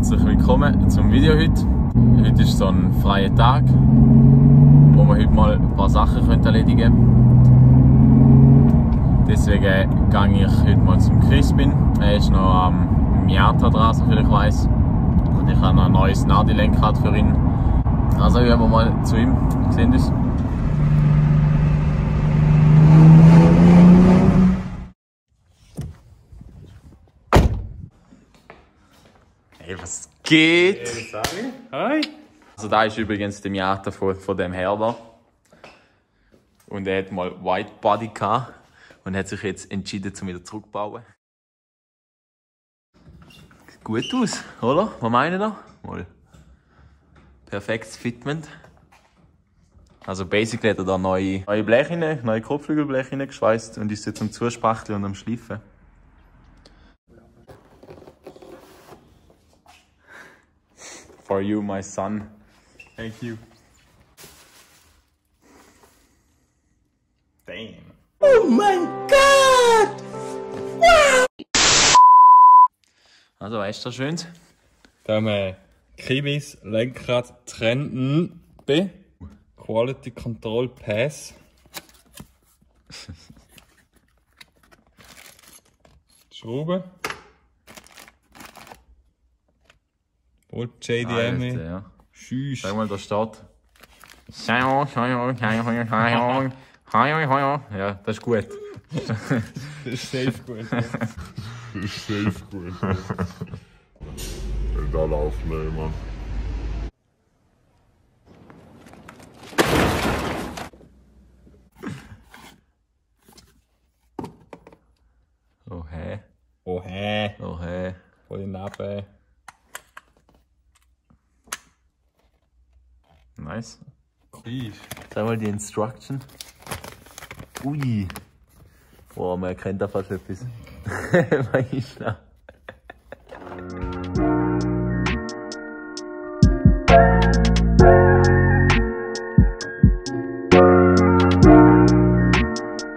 herzlich willkommen zum Video heute. Heute ist so ein freier Tag, wo wir heute mal ein paar Sachen erledigen können. Deswegen gehe ich heute mal zum Crispin. Er ist noch am Miata dran, soviel ich weiss. Und ich habe noch ein neues Nardi-Lenkrad für ihn. Also gehen wir mal zu ihm. Sehen Sie das? Hey, was geht? Hey, hi! Also da ist übrigens der Miata von dem Herr da. Und er hat mal White Body gehabt und hat sich jetzt entschieden, zum wieder zurückzubauen. Sieht gut aus, oder? Was meinen da? Mal. Perfektes Fitment. Also basically hat er da neue Bleche, neue Kotflügelbleche geschweißt und ist jetzt am Zuspachteln und am Schleifen. For you, my son. Thank you. Damn. Oh mein Gott! Also, weißt du, das Schönes? Da haben wir Kibis Lenkrad Trenden B. Quality Control Pass. Schrauben. Volt JDM. Alter, ja. Schüss. Sag mal, da steht. Ja, das ist gut. Das ist safe gut. Ja. Das ist safe gut. Da laufen wir, Mann. Oh hä. Oh hä. Oh hä. Voll daneben. Nice. Schüss. Sag mal die Instruction. Ui. Boah, man erkennt da fast etwas. Weißt du?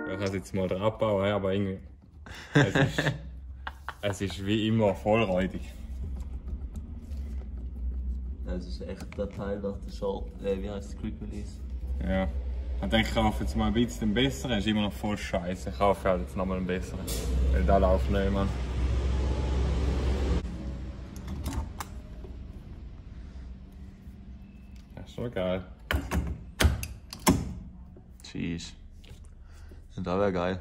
Ich kann es jetzt mal drauf bauen, aber irgendwie. Es ist wie immer vollräudig. Das ist echt der Teil nach der Short, wie heißt es, Quick Release? Ja. Ich denke, ich kaufe jetzt mal ein bisschen den besseren, ist immer noch voll scheiße. Ich kaufe halt jetzt nochmal einen besseren. Weil da läuft nicht, Mann. Das ist schon geil. Jeez. Das wäre geil.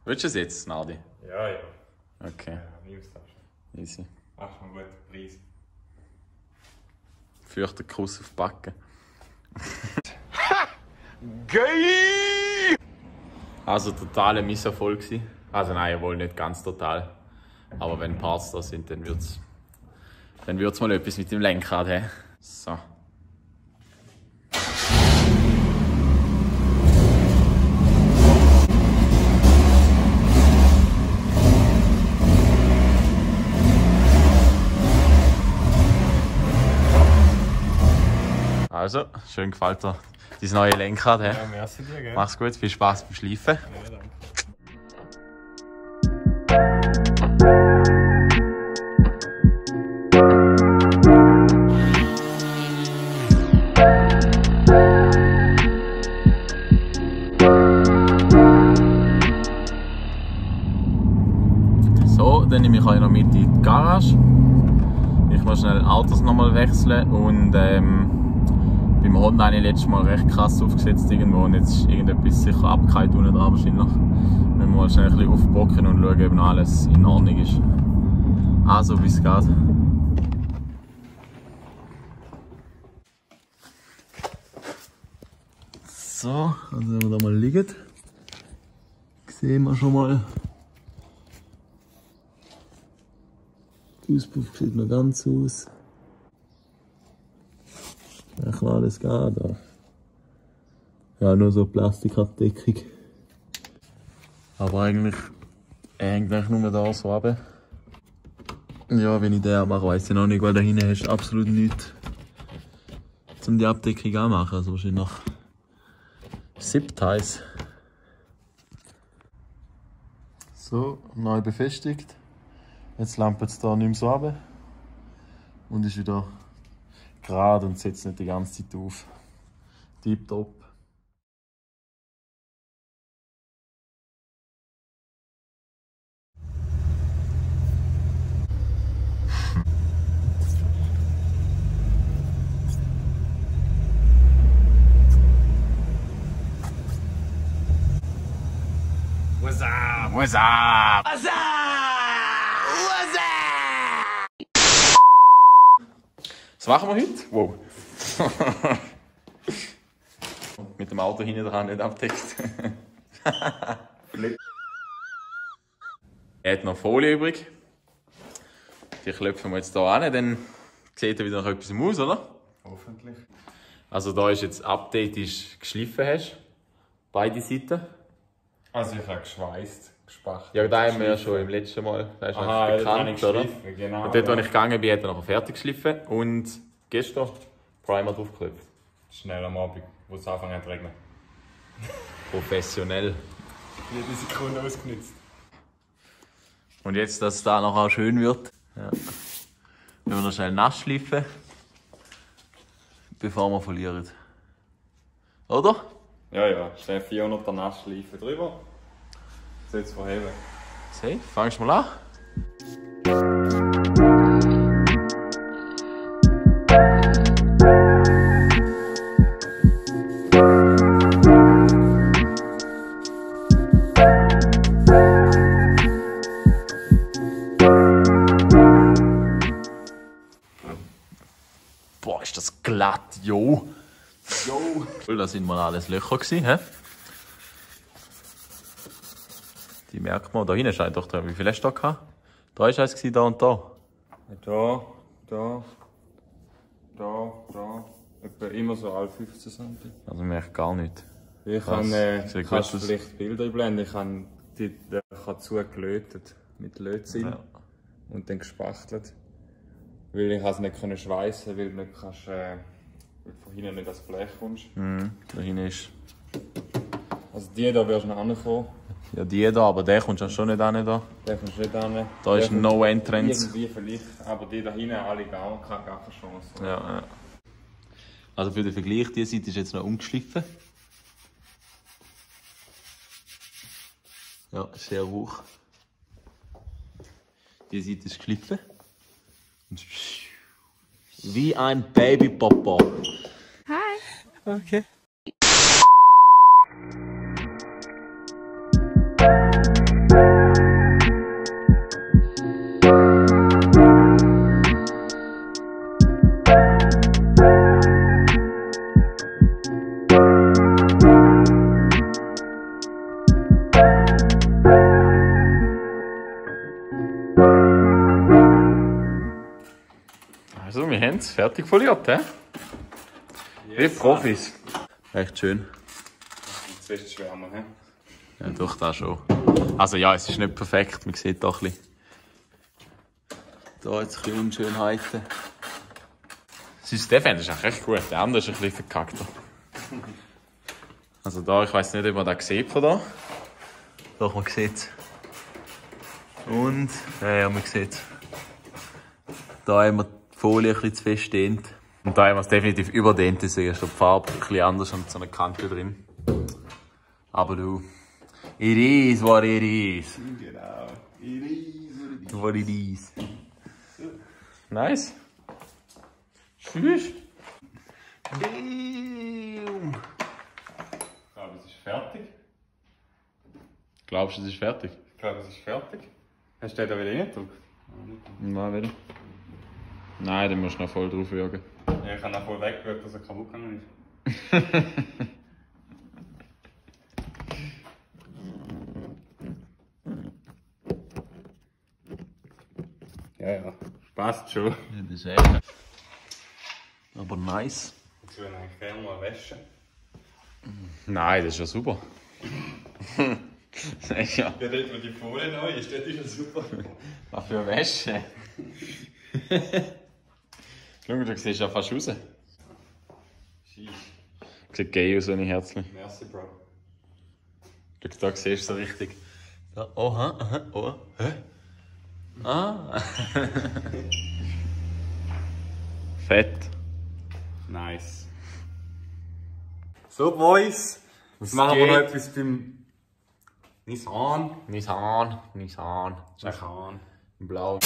Willst du es jetzt, Nardi? Ja, ja. Okay, Nimm's das schon. easy. Ach, ein guter Preis. Fürchte Kuss auf die Backe. Geil! Also totale Misserfolg gewesen. Also nein, wohl nicht ganz total. Aber wenn Parts da sind, dann wird's mal etwas mit dem Lenkrad haben. So. Also, schön gefällt dir dein neue Lenkrad. He? Ja, merci dir, gell? Mach's gut, viel Spaß beim Schleifen. Ja, danke. So, dann nehme ich euch noch mit in die Garage. Ich muss schnell Autos nochmal wechseln und beim Honda habe ich letztes Mal recht krass aufgesetzt irgendwo und jetzt ist irgendetwas sicher abgehakt unten dran wahrscheinlich. Müssen wir mal schnell ein bisschen aufbocken und schauen, ob noch alles in Ordnung ist. Also, wie es geht. So, also wenn wir da mal liegen, sehen wir schon mal. Der Auspuff sieht noch ganz aus. Ja klar, das geht. Aber ja, nur so Plastikabdeckung. Aber eigentlich hängt nur da so runter. Ja, wenn ich den abmache, weiss ich noch nicht, weil da hinten hast du absolut nichts um die Abdeckung anmachen. Also wahrscheinlich noch Zip-Ties. So, neu befestigt. Jetzt lampert es da nicht mehr so runter. Und ist wieder gerade und setzt nicht die ganze Zeit auf. Tipptopp. What's up? What's up? What's up? What's Was machen wir heute? Wow. Mit dem Auto hinten dran nicht abdeckt. Er hat noch Folie übrig. Die klopfen wir jetzt hier an, dann sieht er wieder noch etwas im Haus, oder? Hoffentlich. Also da ist jetzt Update, ist geschliffen hast. Beide Seiten. Also ich habe geschweißt, gespachtelt. Ja, da haben wir ja schon im letzten Mal. Das ist Aha, bekannt, oder? Genau. Und dort, wo ich gegangen bin, hat er noch fertig geschliffen. Und gestern Primer draufgeklebt. Schnell am Abend, wo es anfangen zu regnen. Professionell. Jede Sekunde ausgenutzt. Und jetzt, dass es da noch auch schön wird, ja. Wenn wir noch schnell nass schleifen, bevor wir verlieren. Oder? Ja, schnell 400er Nassschleife drüber. Jetzt verheben. Safe, fangst du mal an? Boah, ist das glatt, jo! Da sind mal alles Löcher gewesen, hä? Die merkt man. Da hinten scheint doch drin. Wie viel hast du da gehabt? Da ist eins, da und da. Da. Etwa immer so alle 15 cm. Also merkt gar nicht. Ich Sieht gut kannst aus. vielleicht Bilder einblenden. Ich habe die Löcher zugelötet. Mit Lötzinn. Ja. Und dann gespachtelt. Weil ich es nicht können schweissen, weil du nicht kannst, weil du von hinten nicht ans Blech kommst. Da hinten ist. Also die da wirst du noch ankommen. Ja, die da, aber der kommst du schon nicht an. Da, Den kommst du nicht an. da ist No Entrance. Irgendwie vielleicht, aber die da hinten alle gar keine Chance. Ja. Also für den Vergleich, die Seite ist jetzt noch umgeschliffen. Ja, sehr hoch. Die Seite ist geschliffen. Und wie ein Baby-Papa. Hi. Okay. Also, wir haben es fertig foliert, hä? Wie Profis. Echt schön. Jetzt ist es schwärmer, hä? Ja, doch, das schon. Also ja, es ist nicht perfekt, man sieht da ein bisschen. Da jetzt ein bisschen Unschönheiten. Der fände ich echt gut, der andere ist ein bisschen verkackter. Also da, ich weiss nicht, ob man das sieht von da. Doch, man sieht es. Und, ja, man sieht es. Da haben wir die Folie ein bisschen zu fest dehnt. Und da haben wir es definitiv überdehnt, deswegen ist die Farbe ein bisschen anders und so eine Kante drin. Aber du, it is what it is. Genau. It is What it is. Nice. Tschüss. Damn. Ich glaube, es ist fertig. Glaubst du, es ist fertig? Ich glaube, es ist fertig. Hast du den da wieder reingedrückt? Nein, wieder. Nein, dann musst du noch voll drauf würgen. Ja, ich habe noch voll weggeschaut, dass er kaputt gegangen ist. Ja, passt schon. Ja, das ist echt. Aber nice. Jetzt will ich eigentlich gerne mal waschen. Nein, das ist ja super. ja. Ja, dort, wo die Folie neu ist, dort ist ja super. Was für eine Wäsche. Schau, du siehst ja fast raus. Sheesh. Sieht geil aus, wenn ich Herzchen. Merci, Bro. Da siehst du so richtig. Da, oha, aha, oh. Hä? Ah. Fett. Nice. So, Boys. Jetzt machen wir noch etwas beim Nissan. Nissan. Nissan. Blau.